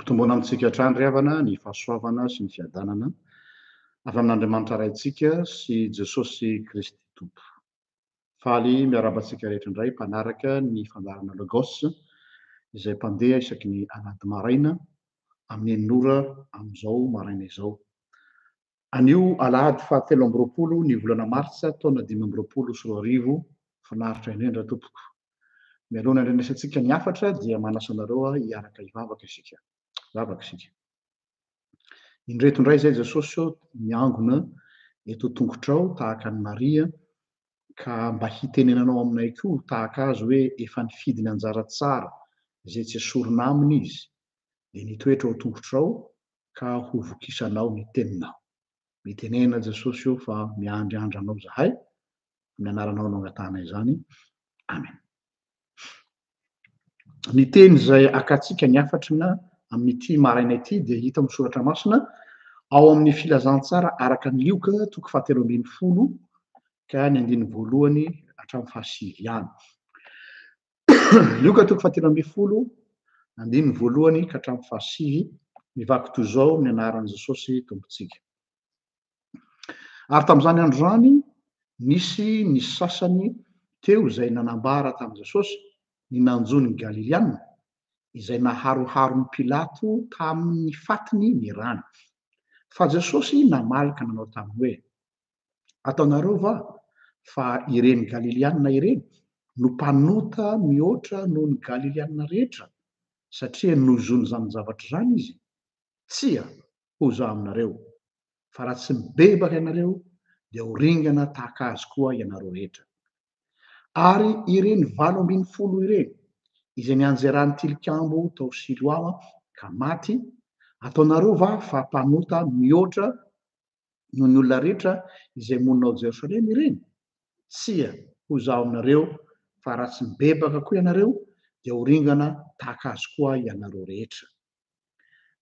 Ampitomboina amintsika hatrany ry havana ny fahasoavana sy ny fiadanana avy amin'Andriamanitra Raintsika sy Jesosy Kristy Tompo. Faly miarahaba antsika rehetra indray mpanaraka ny fandaharana Logos izay mpandeha isaky ny alahady maraina amin'ny enina ora amin'izao maraina izao. Anio alahady faha 23 ny volana martsa taona 2025, finaritra indrindra tompoko. Mialoha ny handrenesantsika ny hafatra dia manasa anareo aho hiaraka hivavaka isika. Hivavaka isika. Indreto indray izay Jesosy ô miangona eto tongotrao tahaka an'i Maria ka mba hitenenanao aminay koa tahaka azy hoe efa nifidy ny anjara tsara izay tsy esorina aminy izy dia nitoetra ao tongotrao ka ho vokisanao ny teninao. Mitenena Jesosy ô fa miandry andra anao zahay. Amin'ny anaranao no angatahana izany. Amen. Ny teny izay akantsika ny hafatrina amin'ity maraina ity dia hita amin'ny soratra masina ao amin'ny filazantsara araka ny Lioka toko faha-13 ka ny andininy voalohany hatramin'ny fahasivy ihany. Lioka toko faha-13 andininy voalohany ka hatramin'ny fahasivy mivaky toy izao ny anaran'i Jesosy Tompontsika. Ary tamin'izany andro izany, nisy ny sasany teo izay nanambara tamin'i Jesosy ny nanjo ny Galiliana, izay naharoharon'i Pilato tamin'ny fatiny ny rany. Fa Jesosy namaly ka nanao taminy hoe, Ataonareo va fa ireny Galiliana ireny no mpanota mihoatra noho ny Galiliana rehetra, satria nozon'izany zavatra izany izy? Tsia, hoy Izaho aminareo, fa raha tsy mibebaka ianareo, dia ho ringana tahaka azy koa ianareo rehetra. Ary ireny 18 ireny, izay nianjeran'ny tilikambo tao Siloama ka maty, ataonareo va fa mpanota mihoatra noho ny olona rehetra izay monina ao Jerosalema ireny? Tsia, hoy Izaho aminareo, fa raha tsy mibebaka koa ianareo, dia ho ringana tahaka azy koa ianareo rehetra.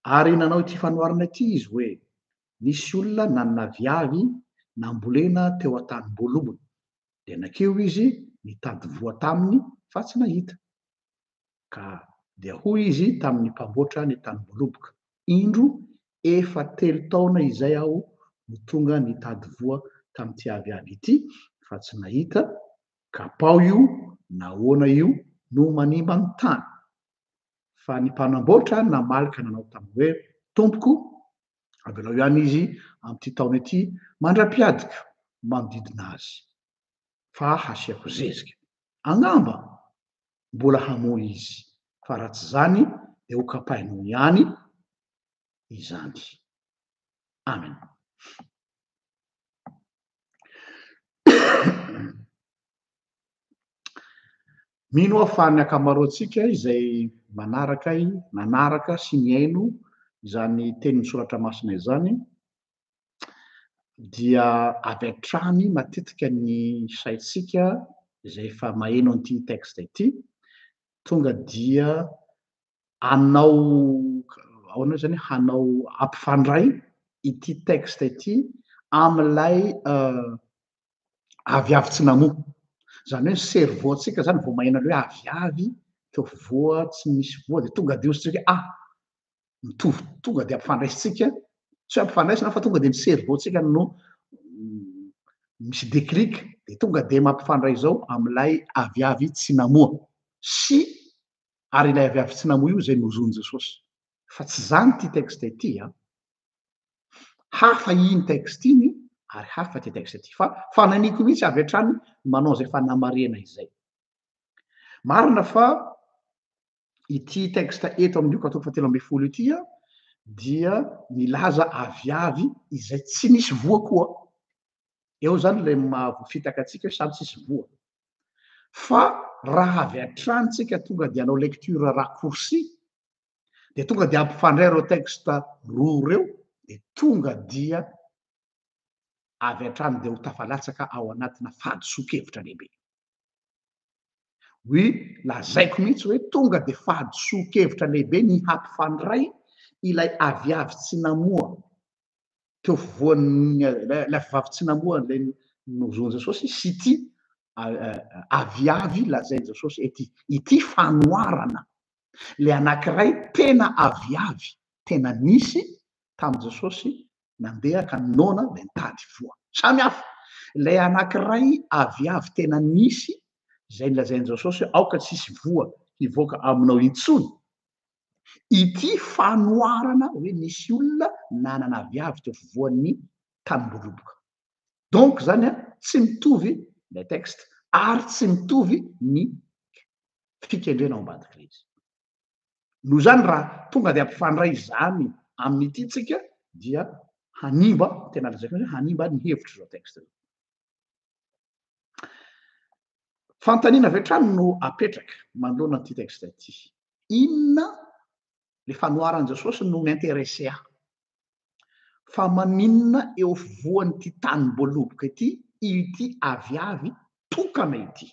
Ary nanao ity fanoharana ity izy hoe, Nisy olona nanana aviavy nambolena teo an-tanim-boalobony. Dia nankeo izy nitady voa taminy fa tsy nahita. Ka dia hoy izy tamin'ny mpamboatra ny tanim-boaloboka, Indro, efa telo taona izay aho no tonga nitady voa tamin'ity aviavy ity fa tsy nahita, kapao io, nahoana io no manimba ny tany? Fa ny mpanamboatra namaly ka nanao taminy hoe, Tompoko, avelao ihany izy amin'ity taona ity mandra-piadiko manodidina azy, fa hasiako zezika. Angamba mbola hamoa izy, fa raha tsy izany dia hokapainao ihany izany. Amen. Mino aho fa ny ankamaroantsika izay manaraka ahy, nanaraka sy nihaino izany tenin'ny soratra masina izany dia avy hatrany matetika ny saintsika izay efa maheno an'ity texte ity tonga dia hanao ahoana izany hanao hampifandray ity texte ity amin'ilay aviavy tsy namoa. Izany hoe ny cerveau-ntsika izany vao maheno an'ilay hoe aviavy teo afovoa tsy misy voa dia tonga dia hozy tsika ah mitovy tonga dia ampifandraisintsika, tsy hoe ampifandraisina fa tonga dia ny cerveau-ntsika no misy déclic dia tonga dia mampifandray izao amin'ilay aviavy tsy namoa sy ary ilay aviavy tsy namoa io izay nozon'i Jesosy. Fa tsy izany ity texte ity an. Hafa iny texte iny ary hafa ity texte ity. Fa fananiko mihitsy avy hatrany manao izay fanamarihana izay. Marina fa ity texte eto amin'ny Lioka toko fahatelo ambin'ny folo ity dia milaza aviavy izay tsy nisy voa koa. Eo izany ilay mahavoafitaka antsika hoe samy tsisy voa. Fa raha avy hatrany tsika tonga dia hanao lecture raccourci dia tonga dia ampifandray ireo texte roa ireo dia tonga dia avy hatrany dia ho tafalatsaka ao anatina fahadisoan-kevitra lehibe. Oui, lazaiko mihitsy hoe tonga dia fahadisoan-kevitra lehibe ny hampifandray ilay aviavy tsy namoa teo afovoan'ny ilay aviavy tsy namoa ilay nozon'i Jesosy sy ity aviavy lazain'i Jesosy ety. Ity fanoharana. Ilay anankiray tena aviavy, tena nisy tamin'i Jesosy nandeha ka noana dia nitady voa. Samy hafa. Ilay anankiray aviavy tena nisy izay nolazain'i Jesosy hoe aoka tsy hisy voa hivoaka aminao intsony. Ity fanoharana hoe nisy olona nanana aviavy teo afovoan'ny tanimboaloboka. Donc zany an, tsy mitovy ilay texte ary tsy mitovy ny fikendrena ao ambadik'ilay izy. Noho izany raha tonga dia ampifandray izany amin'ity tsika dia hanimba, tena lazaiko hoe hanimba ny hevitr'izao texte izao. Fanontaniana avy hatrany no apetraka manoloana an'ity texte ity. Inona le fanoharan'i Jesosy no mi-intéresser ahy? Fa maninona eo afovoan'ity tanim-boaloboka ity ity aviavy tokana ity?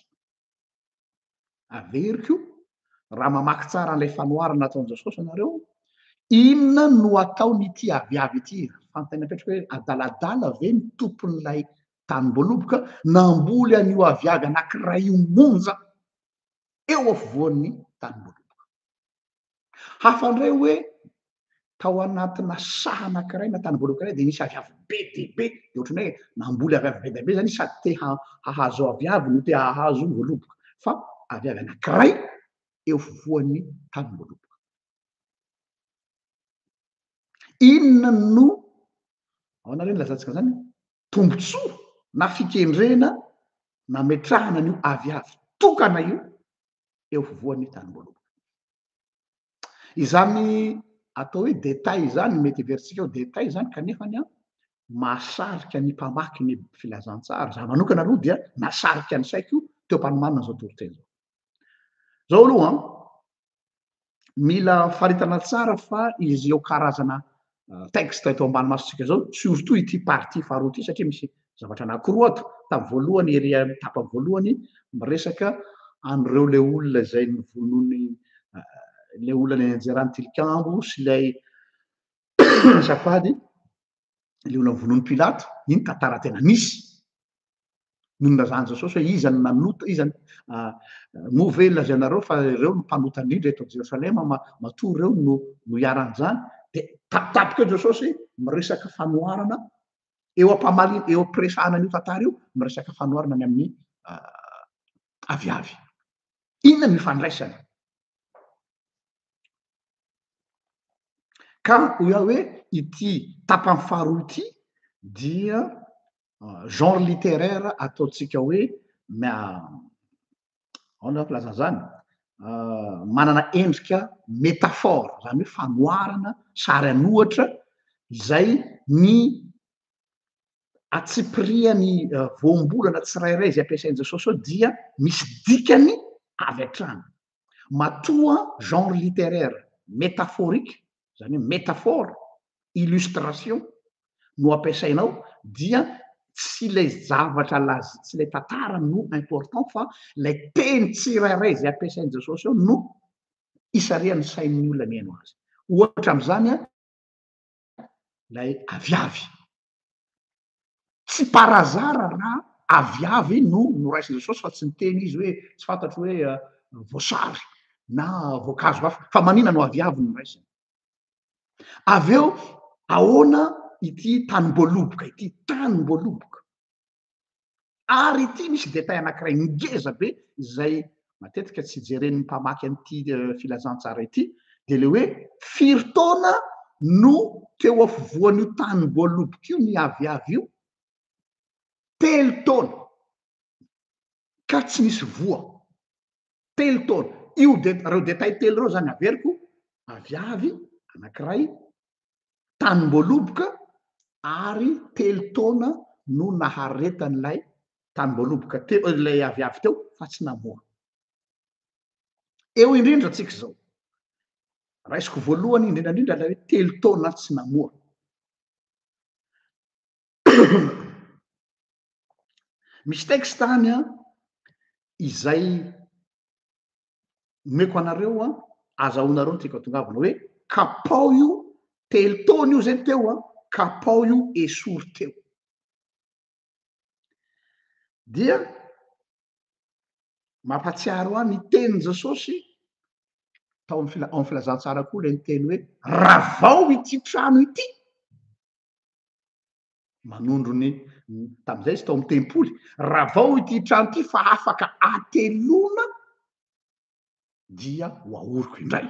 Averiko, raha mamaky tsara an'ilay fanoharana nataon'i Jesosy ianareo, inona no ataon'ity aviavy ity? Fanontaniana apetrako hoe adaladala ve ny tompon'ilay tanim-boaloboka namboly an'io aviavy anankiray io monja eo afovoan'ny tanim-boaloboka? Hafa indray hoe tao anatina saha anankiray na tanimboly anankiray dia nisy aviavy be dia be, dia ohatran'ny hoe namboly aviavy be dia be izany izy sady te hahazo aviavy no te hahazo voaloboka, fa aviavy anankiray eo afovoan'ny tanim-boaloboka. Inona no, ahoana re ny ilazantsika an'izany? Tombontsoa na fikendrena nametrahana an'io aviavy tokana io eo afovoan'ny tanim-boaloboka. Izany atao hoe détail izany, mety heverintsika ho détail izany kanefa ny mahasarika ny mpamaky ny filazantsara. Izaho manokana aloha dia nasarika ny saiko teo am-panomanana izao toriteny izao. Izao aloha an, mila faritana tsara fa izy eo karazana texte eto ambany masontsika izao, surtout ity partie faharoa ity satria misy zavatra anankiroa ato. Tamin'ny voalohany ery amin'ny tapany voalohany miresaka an'ireo ilay olona izay novonoiny ilay olona nianjeran'ny tilikambo sy ilay azafady ilay olona novonoin'i Pilato, iny tantara tena nisy. No nilazan'i Jesosy hoe iza no nanota, iza moa ve lazainareo fa ireo no mpanota indrindra eto Jerosalema, matoa ireo no no iharan'izany, dia tapitapika eo Jesosy miresaka fanoharana eo am-pamaliana, eo am-piresahana an'io tantara io, miresaka fanoharana ny amin'ny aviavy. Inona no ifandraisany? Ka hoy aho hoe ity tapany faharoa ity dia genre littéraire ataontsika hoe ahoana ny filazana izany? Manana endrika métaphore, izany hoe fanoharana, sary an'ohatra izay ny antsipirihan'ny voambolana tsirairay izay ampiasain'i Jesosy ao dia misy dikany avy hatrany. Matoa genre littéraire métaphorique, izany hoe métaphore, illustration no ampiasainao dia tsy ilay zavatra laz tsy ilay tantara no important fa ilay teny tsirairay izay ampiasain'i Jesosy eo no isarihan'ny sain'ny olona mihaino azy. Ohatra amin'izany an, ilay aviavy. Tsy par hasard raha aviavy no noraisin'i Jesosy fa tsy niteny izy hoe tsy fantatro hoe voasary na voankazo hafa fa manina no aviavy no noraisiny. Avy eo ahoana ity tanim-boaloboka ity, tanim-boaloboka. Ary ity misy détail anankiray ngeza be izay matetika tsy jeren'ny mpamaky an'ity filazantsara ity, dia ilay hoe firy taona no teo afovoan'io tanim-boaloboka io ny aviavy io? Telo taona. Ka tsy nisy voa. Telo taona. Io de, ireo détail telo ireo zany averiko, aviavy anankiray, tanim-boaloboka ary telo taona no naharetan'ilay tanim-boaloboka teo, ilay aviavy teo fa tsy namoa. Eo indrindra tsika izao. Raisiko voalohany indrindra indrindra ilay hoe telo taona tsy namoa. Misy texte any an, izay omeko anareo an, azahoanareo ny tiako atongavana hoe kapao io telo taona io zay teo an, kapao io esory teo. Dia mampatsiaro ahy ny tenin'i Jesosy. Tao amin'ny fila- ao amin'ny filazantsara koa ilay niteny hoe ravao ity trano ity. Manondro ny tamin'izay izy tao amin'ny tempoly, ravao ity trano ity fa afaka ateloana dia ho ahoriko indray.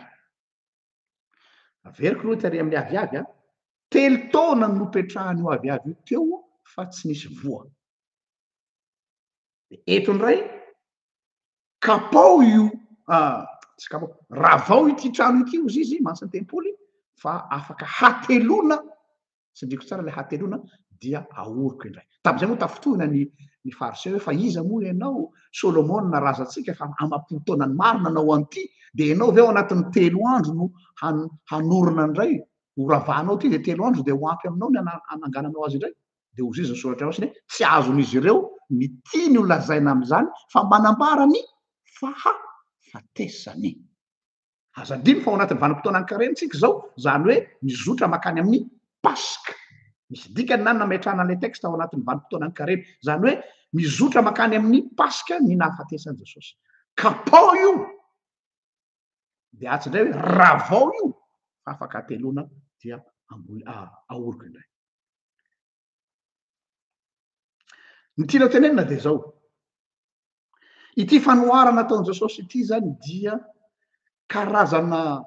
Averiko aloha tary amin'ny aviavy a. Telo taona no nopetrahan'io aviavy io teo fa tsy nisy voa. Eto indray, kapao io, tsy kapao, ravao ity trano ity hozy izy, mantsy ny tempoly, fa afaka hateloana, tsindriko tsara ilay hateloana, dia ahoriko indray. Tamin'izay moa tafintohina ny ny fariseo hoe fa iza moa ianao, Solomona razantsika fa amam-polo taonany maro nanao an'ity, dia ianao ve ao anatin'ny telo andro no hanorina indray, ho ravanao ity dia telo andro dia ho ampy aminao ny hanangananao azy indray? Dia hozy izy ny soratra masina hoe tsy azon'izy ireo ny tiany ho lazaina amin'izany fa manambara ny fahafatesany. Aza adino fa ao anatin'ny vanim-potoanan'ny karemy tsika izao, izany hoe mizotra mankany amin'ny Paska. Misy dikany na nametrahana ilay texte ao anatin'ny vanim-potoanan'ny karemy. Izany hoe mizotra mankany amin'ny Paska ny nahafatesan'i Jesosy. Kapao io! Dia atsy indray hoe ravao io fa afaka hateloana dia amboly ahoriko indray. Ny tiana tenenina dia izao. Ity fanoharana ataon'i Jesosy ity izany dia karazana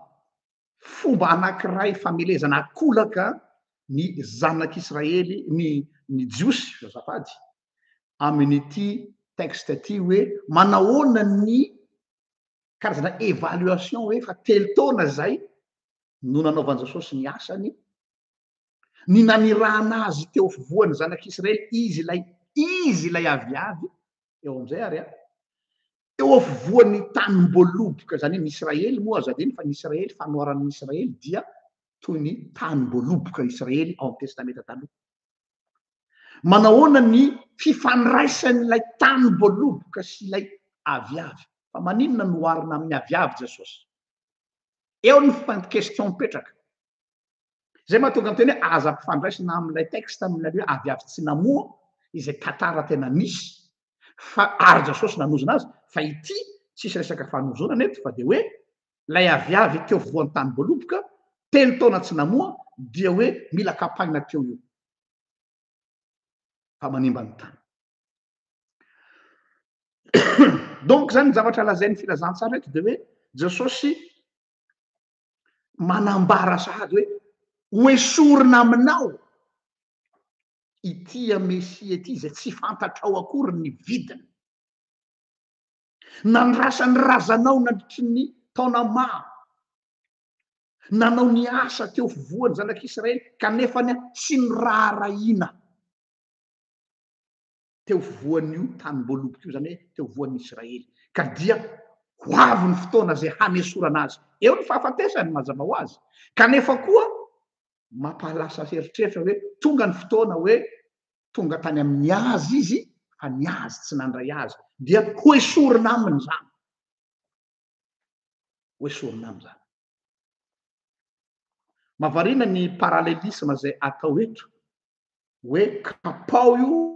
fomba anankiray famelezana akolaka ny zanak'Israely, ny ny Jiosy azafady, amin'ity texte ity hoe manahoana ny karazana évaluation hoe efa telo taona izay no nanaovan'i Jesosy ny asany, ny nanirahana azy teo afovoan'ny zanak'Israely, izy ilay izy ilay aviavy, eo amin'izay ary a, teo afovoan'ny tanim-boaloboka, izany hoe ny Israely moa azo adino fa ny Israely, fanoharan'ny Israely dia toy ny tanim-boaloboka Israely ao amin'ny Testamenta Taloha. Manahoana ny fifandraisan'ilay tanim-boaloboka sy ilay aviavy? Fa maninona no oharina amin'ny aviavy Jesosy? Eo ny question mipetraka. Izay mahatonga miteny hoe aza ampifandraisina amin'ilay texte amin'ilay hoe aviavy tsy namoa izay tantara tena nisy fa ary Jesosy nanozona azy fa ity tsisy resaka fanozonana eto fa dia hoe ilay aviavy teo afovoan'ny tanim-boaloboka telo taona tsy namoa dia hoe mila kapaina teo io fa manimba ny tany. Donc zany ny zavatra lazain'ny filazantsara eto dia hoe Jesosy manambara sahady hoe ho esorina aminao ity Mesia ity izay tsy fantatrao akory ny vidiny. Nandrasan'ny razanao nandritry ny taona maro. Nanao ny asa teo afovoan'ny zanak'Israely kanefa ny tsy niraharahiana teo afovoan'io tanim-boaloboka io, izany hoe teo afovoan'ny Israely. Ka dia ho avy ny fotoana izay hanesorana azy. Eo ny fahafatesany, mazava ho azy. Kanefa koa mampahalasa eritreritra hoe tonga ny fotoana hoe tonga tany amin'ny azy izy fa ny azy tsy nandray azy. Dia hoesorina aminy izany. Hoesorina aminy izany. Mahavariana ny parallélisme izay atao eto hoe kapao io.